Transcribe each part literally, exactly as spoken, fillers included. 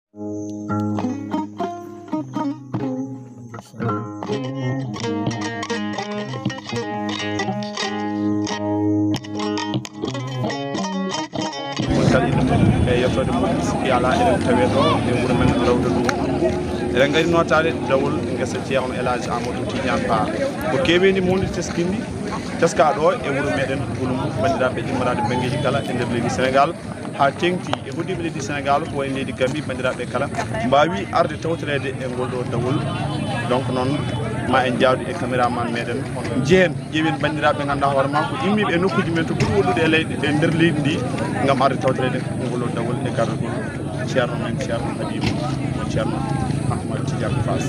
Kala ina e yettode mum, sikki alaa, eɗen tawe ɗo e wuro men Rawdatu Ɓulngu. Eɗen ngari nootaade dawol ngesa Ceerno El Hadj Amadou Tidiane Ba. Ko keeweendi mawndi teskindi, teskaa ɗo e wuro meɗen Ɓulngu, banndiraaɓe immoraaɓe banngeeji kala e nder leydi Senegaal, haa teeŋti e hoɗdiiɓe leydi Senegaal, ko wayi leydi Gambie, banndiraaɓe kala mbaawi arde tawtoreede e ngol ɗo dawol. Donc noon, ma en njaadu e caméraman meɗen, njehen, ƴeewen banndiraaɓe, nganndaa hoore maa ko immiiɓe e nokkuuji men to ɓuri woɗɗude e leyɗe, e nder leydi ndi, ngam arde tawtoreede ngol ɗo dawol e garagol Ceerno men, Ceerno Habibu, Ceerno Ahmad Tidiane Fass.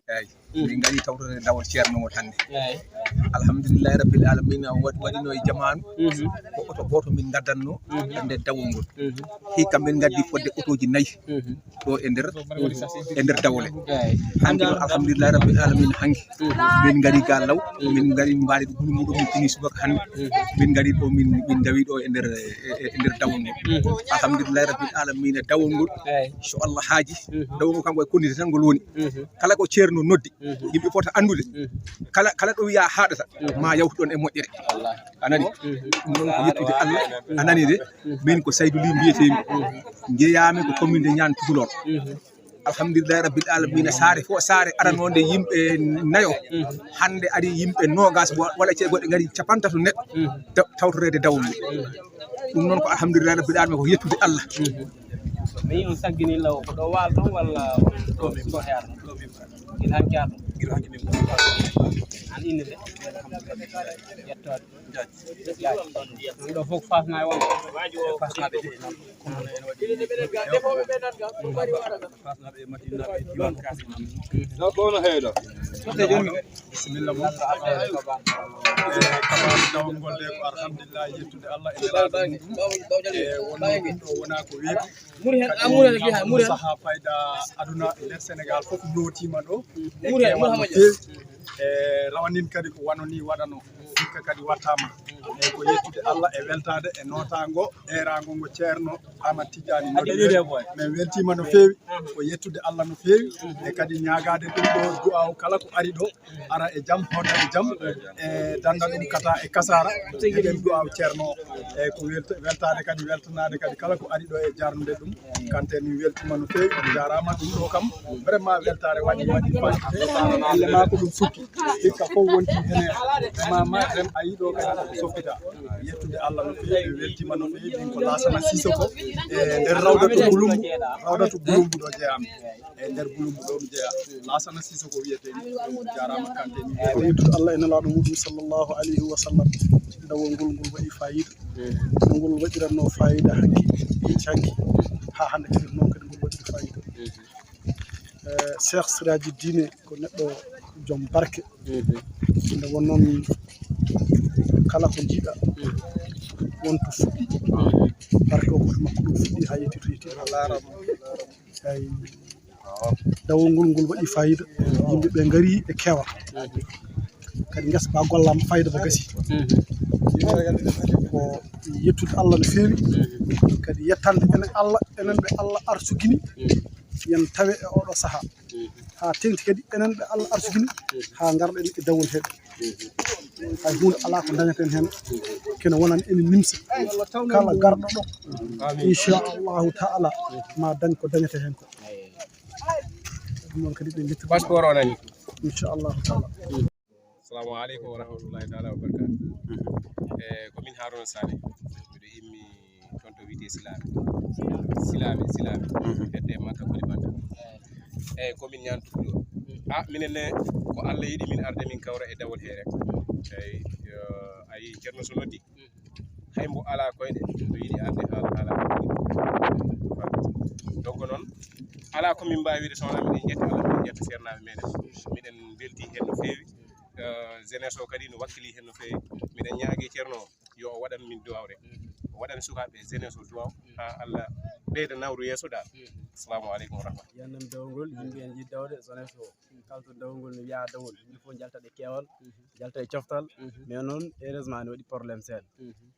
Eeyi. Min ngari tawtorde dawol Ceerno ngol hannde. Eeyi. Alhamdulillahi rabbil alamina, wa-, waɗino e jamaanu. Mhm. Ko oto gooto min ngaddanno. Mhm. E nder dawol ngol. Mhm. Hikka min ngaddi fodde otooji nayi. Mhm. Ɗo e nder, e nder dawole. Eeyi. Hanki noon, alhamdulillahi rabbil alamina, hanki. Mhm. Min ngari ga law, mhm, min ngari mbaadi ɗo Ɓulngu ɗo, min fini subaka hannde. Mhm. Min ngari ɗo, min, min ndawi ɗo e nder, e, e, e nder dawol ngol. Mhm. Alhamdulillahi rabbil alamina, dawol ngol. Eeyi. So Allah haaji, mhm, dawol ngol kam ko e konnite tan ngol woni. Mhm. Kala ko Ceerno noddi, mhm, yimɓe fota anndude. Mhm. Kala, kala ɗo wiya haaɗata, mhm, ma yawtu ɗon e moƴƴere. Wallahi. A nani? Mhm. Ɗum noon ko yettude Allah. Mhm. A nani de? Mhm. Min ko Saydu Ly mbiyetee-mi. Mhm. Njeyaa-mi ko commune de Niane Tukulor. Mhm. Alhamdulillahi rabbil alamina, saare fof, saare aranoonde yimɓe nayo. Mhm. Hannde ari yimɓe noogas wa-, walla ce-, goɗɗe ngari capantato neɗɗo. Mhm. Taw-, tawtoreede dawol ngol. Mhm. Ɗum noon ko alhamdulillahi rabbil alamina, ko yettude Allah. Mhm. Mi yii on saggini law, ko ɗo waal ɗon walla ko, ko heer? Gila hanki arɗo? Gila hanki min. An innde de? Yettoode. Jaaj. Jaaj. Ɗum ɗo fof fasna e wonde? Fasna ɓe jeyi noon. Kono ene waɗi fasna ɓe e Madina, ɓe diwan Kaasi. Ɗo, ɗo no heewi ɗo. Bisimilla mum. E, kabaru dawol ngol de ko alhamdulillahi, yettude Allah e nelaaɗo muɗum. E, wonno ɗum ɗo wona ko weeɓi. Kadi sahaa fayda aduna nder Senegaal fof nootiima ɗo. E keewal no feewi. E, rawanin kadi ko wano ni waɗano. Hikka kadi wattaama. E, ko yettude Allah e weltaade e nootaango, eeraango ngo Ceerno Amat Tijjaani noddi. Min weltiima no feewi. Ko yettude Allah no feewi. E kadi ñaagaade ɗum ɗo du'aaw kala ko ari ɗo. Ara e jam, hoota e jam, e dannda ɗum kata e kasaara. Eɗen du'aaw Ceerno, e ko welt-, weltaade kadi, weltanaade kadi kala ko ari ɗo e jarnude ɗum. Kanten min weltiima no feewi, on njaaraama. Ɗum ɗo kam, vraiment weltaare waɗi, waɗi fayida. Inde maa ko ɗum sukki, hikka fof wonti hene, ma, ma, rem a yiɗo kadi ko soppita. Yettude Allah no feewi, min weltiima no feewi. Min ko Laasana Sisoko, e nder Rawdatu Bulumbu, Rawdatu Bulumbu ɗo jeyaami. E nder Bulumbu ɗo mi jeyaa. Laasana Sisoko wiyetee ni. Jaaraama Kanté ni. Ko yettude Allah e nelaaɗo muɗum sallallahu alayhi wa sallam. Dawol ngol, ngol waɗi fayida. No ngol waɗiranno fayida hanki, hecci hanki. Haa hannde kadi noon kadi ngol waɗiri fayida. Eh, Cheikh Siraji Diine ko neɗɗo joom barke. Nde won noon kala ko njiɗa won to fuɗɗi. Barke o ko to makko ɗum fuɗɗi haa yetti to yetti. Eyi. Dawol ngol, ngol waɗi fayida. Yimɓe ɓe ngari ɓe keewa. Kadi ngesa ba gollaama fayida ba gasi. Ko yettude Allah no feewi. Kadi yettande enen Allah, enen ɓe Allah arsukini. Yen tawe e oɗo sahaa. Haa teŋti kadi enen ɓe Allah arsukini. Haa ngarɗen e dawol heeɓe. Hay huunde alaa ko dañaten heen. Kene wonani enen nimsa. Kala garɗo ɗo, inchallahu taala, ma dañ ko dañata heen ko. Ɗum noon kadi ɓe njetti. Passeport o nani. Inchallahu taala. Assalamu aleykum wa rahmatullahi taala wa barakatuh. Eh, ko min Haruna Sane. Miɗo immi toon to wiyetee Silaaɓe. Silaaɓe, Silaaɓe. Hedde Makka Kolibanta. Eyi, ko min Ñaan Tukulor. Ah, minen ne, ko Allah yiɗi min arde min kawra e dawol hee rek. Eyi, yo, a yii Ceerno so noddi. Hay mbo alaa koyɗe, no yiɗi arde haala, haala. Donc noon, alaa ko min mbaawi wiide so wonaa miɗen njetta Allah, miɗen njetta seernaaɓe meɗen. Miɗen mbeltii heen no feewi. Eh, jeunesse o kadi no wakkilii heen no feewi. Miɗen ñaagii Ceerno o, yo o waɗan min duwaaw rek. O waɗan sukaaɓe jeunesse o duwaaw, haa Allah ɓeyda nawru yeeso dal. Assalamu aleykum wa rahmatullah. Yannam dawgol, yimɓe en yiɗ dawde, jeunesse o. Kala to dawgol no wiya dawol, yimɓe fof njalta ɗe keewal, njalta e coftal. Mais noon, heureusement, ne waɗi problème seeɗa.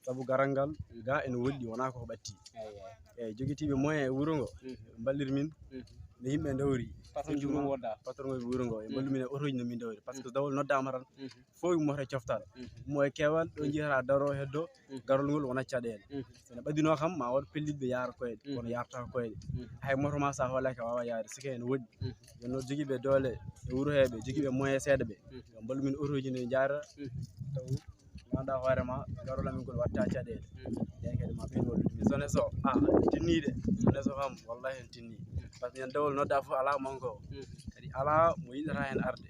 Sabu garal ngal, ga ene woɗɗi, wonaa ko ɓatti. Eyyi, eyyi. Eyyi, jogitiiɓe moyen e wuro ngo, ɓe mballir min, no yimɓe dawri. Patron ji wuro ngo wodda. Patron ji wuro ngo, e mballu min e otoji no min dawri. Par ce que dawol noddaama tan, fof ummoto e coftal. Ummo e keewal, ɗo njiyata daro heddo, garol ngol wona caɗeele. So ne ɓadinoo kam, ma waɗ pellitɓe yaara koyɗe, kono yarata koyɗe. Hay moto ma sa hoolaaki a waawa yaade, sike ene woɗɗi. Ɓe no jogiiɓe doole e wuro heeɓe, jogiiɓe moyen seeɗa ɓe. Yo mballu min otoji no njaara, taw ngannduɗaa hoore ma, garol amin ngol watta caɗeele. Nden kadi ma ɓen wallude min. Jeunesse o, ah, en tinni de. Jeunesse o kam, wallahi en tinni. Par ce que ñande dawol nodda fof alaa manko. Kadi alaa mo yiɗata heen arde.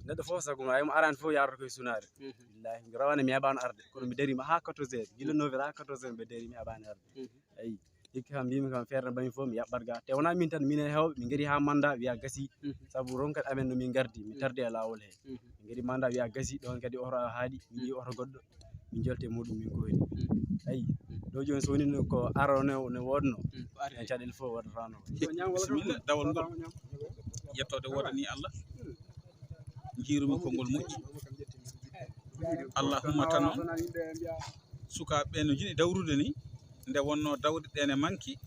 Neɗɗo fof sago ma, hay mo araani fof yarata koye sunaare. Billahi, mi rawane mi heɓaano arde. Kono mi darima haa quatorze heures. Gila neuf heures haa quatorze heures mbe dari mi heɓaani arde. Ayi, hikka kam mbimi kam feere no mbami fof mi yaɓɓat ga. Te wonaa min tan, min e heewɓe, min ngari haa manda wiya gasi. Sabu ronkat amen no min ngardi, min tardi e laawol he. Min ngari manda wiya gasi, ɗon kadi oto a haaɗi, min ƴeewi oto goɗɗo, min jolte e muɗum min koyri. Ayi, ɗo jooni so woni no ko aro ne, ne woodno, en caɗeele fof waɗatano. Bisimilla, dawol ngol. Yettode woodani Allah. Njiirumi konngol moƴƴi. Allahumma tan on. Sukaaɓe ɓe no njiɗi dawrude ni, nde wonno dawde ɗe ne manki,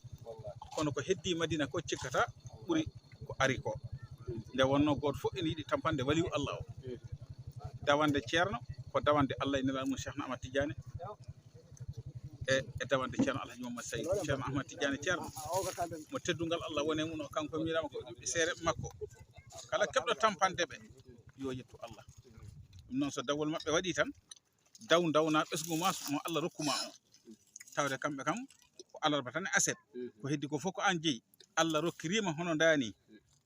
kono ko heddi Madina ko cikkata ɓuri ko ari ko. Nde wonno gooto fof ene yiɗi tampande waliyu Allah o. Dawande ceerno ko dawande Allah e Nelaaɗo mum Cheikh Ahmad Tidiane e, e dawande ceerno Alhaji Mamadou Saïd, Ceerno Ahmad Tidiane ceerno mo teddungal Allah wone mum o, kanko miirama ko ɓiɓɓe seere makko. Kala keɓɗo tampande ɓe, yo yettu Allah. Ɗum noon so dawol maɓɓe waɗi tan, daw dawna ɓesngu ma mo Allah rokku ma o. Tawde kamɓe kam ko alarba tan e aset. Ko heddi ko fof ko an jeyi. Allah rokkirima hono ndani,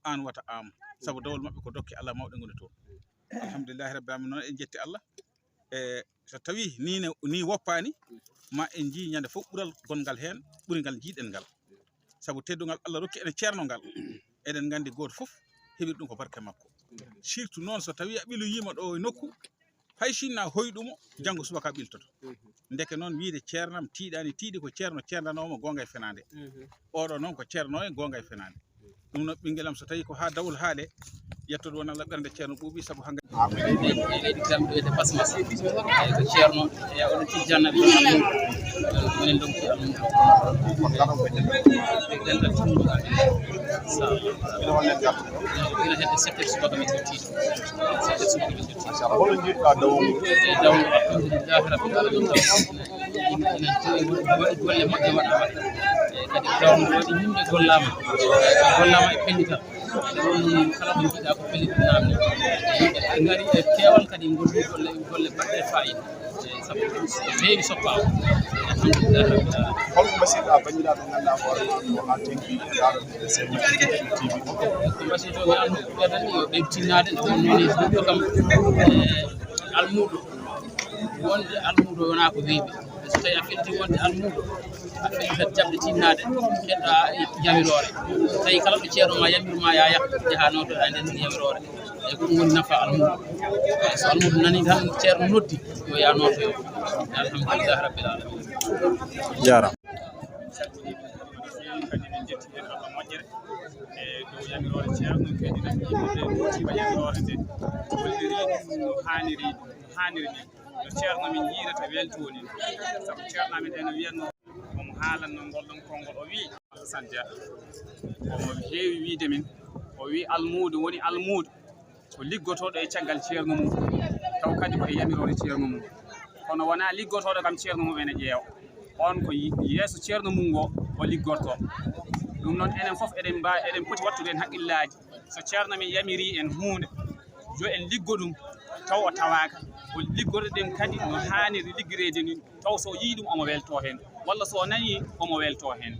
an wata am. Sabu dawol maɓɓe ko dokke Allah mawɗe ngoni toon. Alhamdulillahi rabbil alamin, noon en jetti Allah. E so tawi ni ne, ni woppani, ma en jii ñande fof ɓural gongal heen, ɓuri ngal jiiɗen ngal. Sabu teddungal Allah rokki ene ceerno ngal. Eɗen nganndi gooto fof heɓiri ɗum ko barke makko. Surtout noon so tawi a ɓiloyiima ɗo e nokku, hay sinna hoyɗumo, janngo subaka ɓiltoto. Ndeke noon wiide ceernam tiiɗaani, tiiɗi ko ceerno ceerndanoomo goonga e fenaande. Oɗo noon ko ceerno e goonga e fenaande. Ɗum noon ɓinngel am so tawi ko haa dawol haale, yettoɗo won Allah ɓernde ceerno ɓuuɓi sabu hannga. Leydi, leydi Gambie wiyete Basmas. Eyi, ko ceerno e oɗo tijjanna ɓe ɗon Almuudo. Minen ɗon ko Almuudo. Dental timmuɗo amen. Sa-, ina hedde sept heures subaka min totti. Sept heures subaka min totti. Machallah. Hol njiɗɗa dawol ngol? E dawol, alhamdulillahi rabbil alamin. Ina, ina tawi waɗi golle moƴƴe waɗaama. E kadi dawol ngol waɗi yimɓe gollaama. Gollaama e pellital. Ɗum kala ko njiɗɗa ko pellital naamni. Yimɓe ngari e keewal kadi ngolli golle, golle baɗɗe faayiida. E sabu ɗum so heewi soppaama. Alhamdulillahi rabbil alamin. Holko mbasiyɗa banndiraaɓe ngannduɗaa hoore ma ko haa teŋti e ndaarande e C M T V o? Ko mbasiyɗo mi annduɓe ɓe tan yo ɓe tinnaade, ɗum noon e ɗum ɗo kam, e Almuudo. Wonde Almuudo wonaa ko weeɓi. So tawi a felti wonde Almuudo, a feltat jaɓde tinnaade, keɗɗa yamiroore. So tawi kala ɗo ceerno ma yamir ma, ya yah, yaha nootoɗa e nden yamiroore. Eyi, ko ɗum woni nafa Almuudo. Eyi, so Almuudo nani tan ceerno noddi, yo ya nootoyo. Alhamdulillahi rabbil alamin. Jaaraama. Kadi min njetti heen Allah moƴƴere e dow yamiroore ceerno, kadi min njetti yamiroore nde holliri ɗum no haaniri, no haaniri ni. No ceerno min yiirata weltooni. Sabu ceerno amen ene wiyatno, omo haalanno ngol ɗon konngol, o wii, Hasan Dia, omo heewi wiide min, o wii Almuudo woni Almuudo ko liggotooɗo e caggal ceerno mum, taw kadi ko e yamiroore ceerno mum. Kono wonaa liggotooɗo kam ceerno mum ene ƴeewa. On ko yi-, yeeso ceerno mum ngo o liggortoo. Ɗum noon, enen fof eɗen mbaawi, eɗen poti wattude heen haqqillaaji. So ceerno men yamirii en huunde, yo en liggo ɗum, taw o tawaaka. O liggora ɗum kadi no haaniri liggireede ni, taw so o yii ɗum omo weltoo heen, walla so o nanii omo weltoo heen.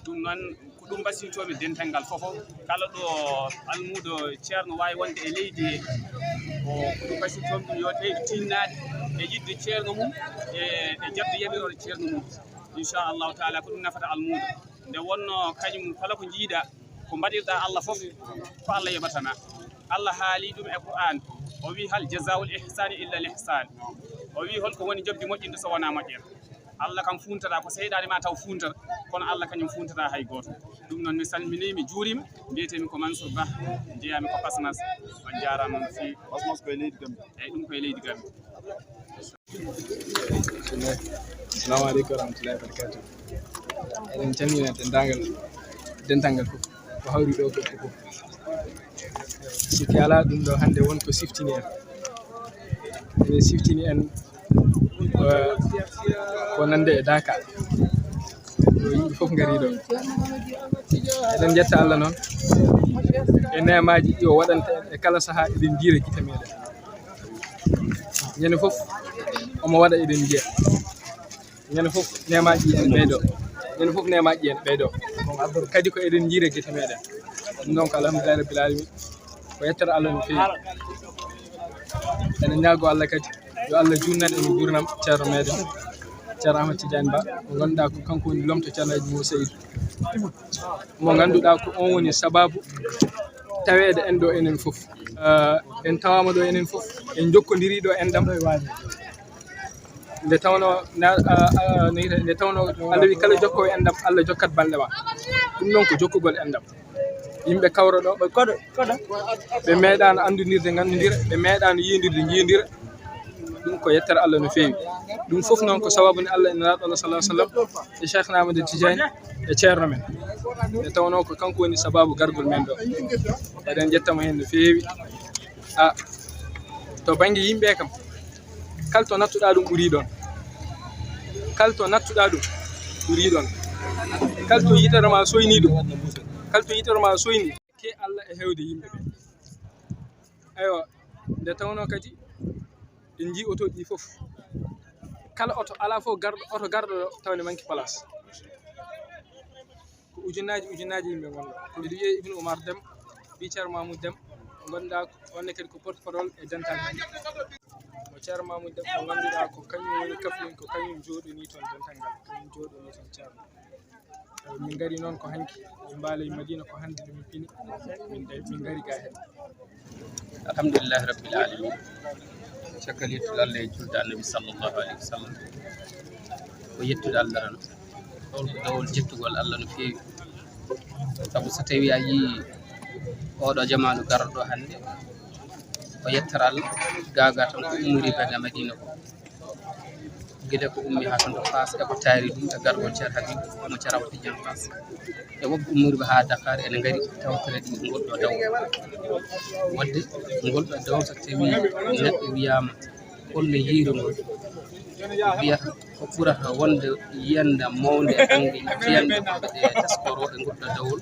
Ɗum noon, ko ɗum mbasiytoo-mi dental ngal fof, kala ɗo Almuudo ceerno waawi wonde e leydi he, ko, ko ɗum mbasiytoo-mi ɗum, yo ɓeydu tinnaade e yiɗde ceerno mum, e, e jaɓde yamiroore ceerno mum. Inchallahu taala, ko ɗum nafata Almuudo. Nde wonnoo kañum kala ko njiiɗaa, ko mbaɗirɗaa Allah fof, ko Allah yoɓata ma. Allah haali ɗum e Qur'aan, o wii, "Hal jazaa'ul ihsaani illa l ihsaan." O wii, "Hol ko woni njoɓdi moƴƴinde so wonaa moƴƴere?" Allah kam fuuntata, ko seyɗaane ma taw fuuntata. Kono Allah kañum fuuntata hay gooto. Ɗum noon, mi salminii, mi juuriima. Mbiyetee-mi ko Mansour Bah, njeyaa-mi ko Pasmas. On njaaraama no feewi. Pasmas ko e leydi Gambie. Eeyi, ɗum ko e leydi Gambie. Assalamu aleykum wa rahmatullahi wa barakatuh. Eɗen calmina denndaangal, dental ngal fof. Ko hawri ɗo ko fof. Sikki alaa, ɗum ɗo hannde won ko siftini en. Ene siftini en, eh, ko nande e Daaka. Ɗo yimɓe fof ngari ɗo. Eɗen njetta Allah noon e neemaaji ɗi o waɗanta en e kala sahaa, eɗen njiira gite meɗen. Ñande fof omo waɗa, eɗen njiya. Ñande fof neemaaji ene ɓeydo. Ñande fof neemaaji ene ɓeydo. Kadi ko eɗen njiira gite meɗen. Ɗum noon ko alhamdulillahi rabbil alamin. Ko yettere Allah no feewi. Eɗen ñaago Allah kadi yo Allah juutnan en nguurndam Ceerno meɗen, Ceerno Ahmad Tidiane Ba, mo ngannduɗaa ko kanko woni lomto Ceerno Aji Mo Seydou. Mo ngannduɗaa ko on woni sababu taweede en ɗo enen fof. Eh, en tawaama ɗo enen fof, en njokkondirii ɗo enɗam. Nde tawnoo na-, a, a, nde tawnoo Allah wi kala jokkoowo enɗam, Allah jokkat balɗe ma. Ɗum noon ko jokkugol enɗam. Yimɓe kawra ɗo, ɓe meeɗaano anndondirde, nganndondira, ɓe meeɗaano yiyndirde, njiyndiraa. Ɗum ko yettere Allah no feewi. Ɗum fof noon ko sababu nde Allah e Nelaaɗo Allah sallallahu alaihi wasallam e Cheikhna Ahmad Tidiane e Ceerno men. Nde tawnoo ko kanko woni sababu gargol men ɗo. Eɗen njetta mo heen no feewi. A, to bannge yimɓe kam, kala to nattuɗaa ɗum ɓurii ɗoon. Kala to nattuɗaa ɗum ɓurii ɗoon. Kala to yitere ma soynii ɗum. Kala to yitere ma soynii. Ke Allah e heewde yimɓe ɓe. Eywa, nde tawnoo kadi en njii oto ɗi fof. Kala oto, alaa fof garɗo, oto garɗo ɗo taw ne manki place. Ko ujunnaaji, ujunnaaji yimɓe ngonɗo. Ko mbiɗo wiyee Ibnu Umar Dem, ɓii Ceerno Mamoud Dem, ngonɗaa ko, on ne kadi ko porte-parole e dental. Ko Ceerno Mamoud Dem, mo ngannduɗaa ko kañum woni kafrin, ko kañum jooɗonii toon dental ngal, kañum jooɗonii toon Ceerno. Min ngari noon ko hanki, min mbaala e Madina ko hannde min pini, min de-, min ngari ga heen. Alhamdulillahi Rabbil Alamin. Caggal yettude Allah e julde Annabi sallallahu alaihi wasallam. Ko yettude Allah tan. Ɗoon ko dawol jettugol Allah no feewi. Sabu so tawii a yii oɗo jamaanu garɗo hannde, ko yettere Allah, gaagaa tan ko ummori bannge Madina ko. Gila ko ummi haa ton to Faas, e ko taari ɗum e gargol Ceerno Habib, mo Ceerno Awa Tijaan Faas. E woɓɓe ummoriiɓe haa Dakar ene ngari tawtore ɗi ngol ɗo dawol. Waɗde ngol ɗo dawol so tawii neɗɗo wiyaama holno yiiri ngol, wiyata ko ɓurata wonde yiyannde mawnde e bannge fiyannde ko ɓe taskoro e ngol ɗo dawol,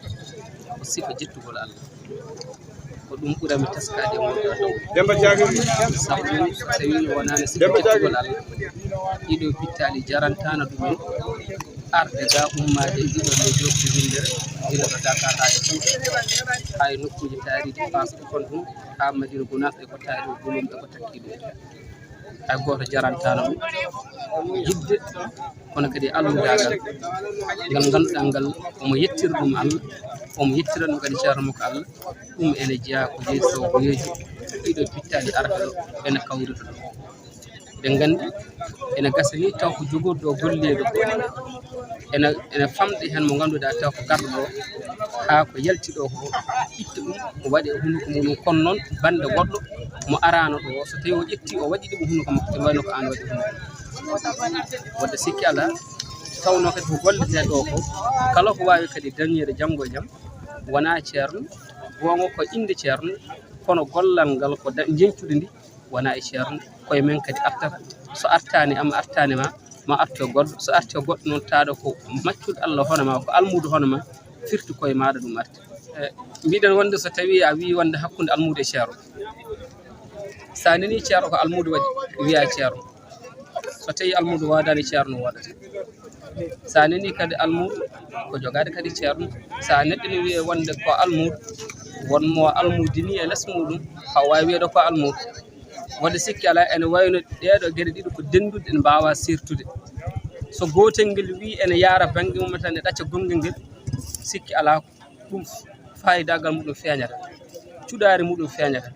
ko sifa jettugol Allah. Ko ɗum ɓurami teskaade e ngol ɗo dawol. Demba Caaka. Sabu ɗum, so tawii wonaa no sifa jettugol Allah, ɗiɗo pittaali jarantaano ɗumen arde ga ummaade e ɗiɗo no jokki winndere, gila ɗo Dakar haa e Fuuta, haa e nokkuuji taariiɗi Faas e kon ɗum, haa Madina Gunaas e ko taari o Gulum e ko takki ɗum. Hay gooto jarantaano ɗum. Yiɗde, kono kadi almudaagal ngal ngannduɗaa ngal, omo yettira ɗum Allah, omo yettira ɗum kadi Ceerno makko Allah. Ɗum ene jeyaa ko jeyi sababuyeeji ɗiɗo pittaali arde ɗo, ene kawrita ɗum. Ɓe nganndi, ene gasa ni taw ko jogorɗo golleeɗo, ene, ene famɗi heen mo ngannduɗaa taw ko garɗo ɗo, haa ko yalti ɗo ko itta ɗum, o waɗi e hunuko mum. Kono noon bannde goɗɗo mo araano ɗo, so tawii o ƴetti, o waɗi ɗum e hunuko makko, ene wayno ko aan waɗi hunuko. Wadde sikki alaa, tawnoo kadi ko golletee ɗo ko, kala ko waawi kadi dañeede janngo e jam, wonaa Ceerno, goonga ko innde Ceerno, kono gollal ngal ko da-, njeñcude ndi, wonaa e Ceerno, koye men kadi artata. So artaani am, artaani ma, ma artu e goɗɗo. So arti e goɗɗo noon, tawa ko maccuɗo Allah hono ma, ko almuudo hono ma, firti koye maaɗa ɗum arti. E, mbiɗen wonde so tawii a wii wonde hakkunde almuudo e ceerno, so a nanii ceerno ko almuudo waɗi, wiyaa ceerno. So tawii almuudo waadaani, ceerno waɗata. So a nanii kadi almuudo, ko jogaade kadi ceerno. So a neɗɗo ne wiyee wonde ko almuudo, won mo almudini e les muɗum, haa waawi wiyeede ko almuudo. Wadde sikki alaa, ene wayno ɗeeɗo geɗe ɗiɗi ko dennduɗe, ɗe mbaawaa seertude. So gootel ngel wii ene yaara bannge mum tan, ene ɗacca gonngel ngel, sikki alaa, ɗum faayidaagal muɗum feeñata, cuɗaari muɗum feeñata.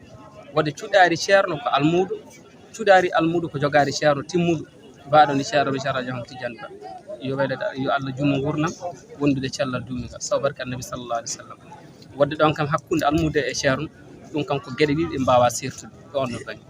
Wadde cuɗaari ceerno ko almuudo, cuɗaari almuudo ko jogaade ceerno timmuɗo, mbaaɗo ni ceerno, mi Ceerno Alhaji Ahmad Tidiane Ba. Yo weleede, yo Allah juutnu nguurndam, wondude cellal duumingal, sabu barke Annabi sallallahu alaihi wasallam. Wadde ɗon kam hakkunde almuudo e ceerno, ɗum kam ko geɗe ɗiɗi ɗe mbaawaa seertude, ɗo on no bani.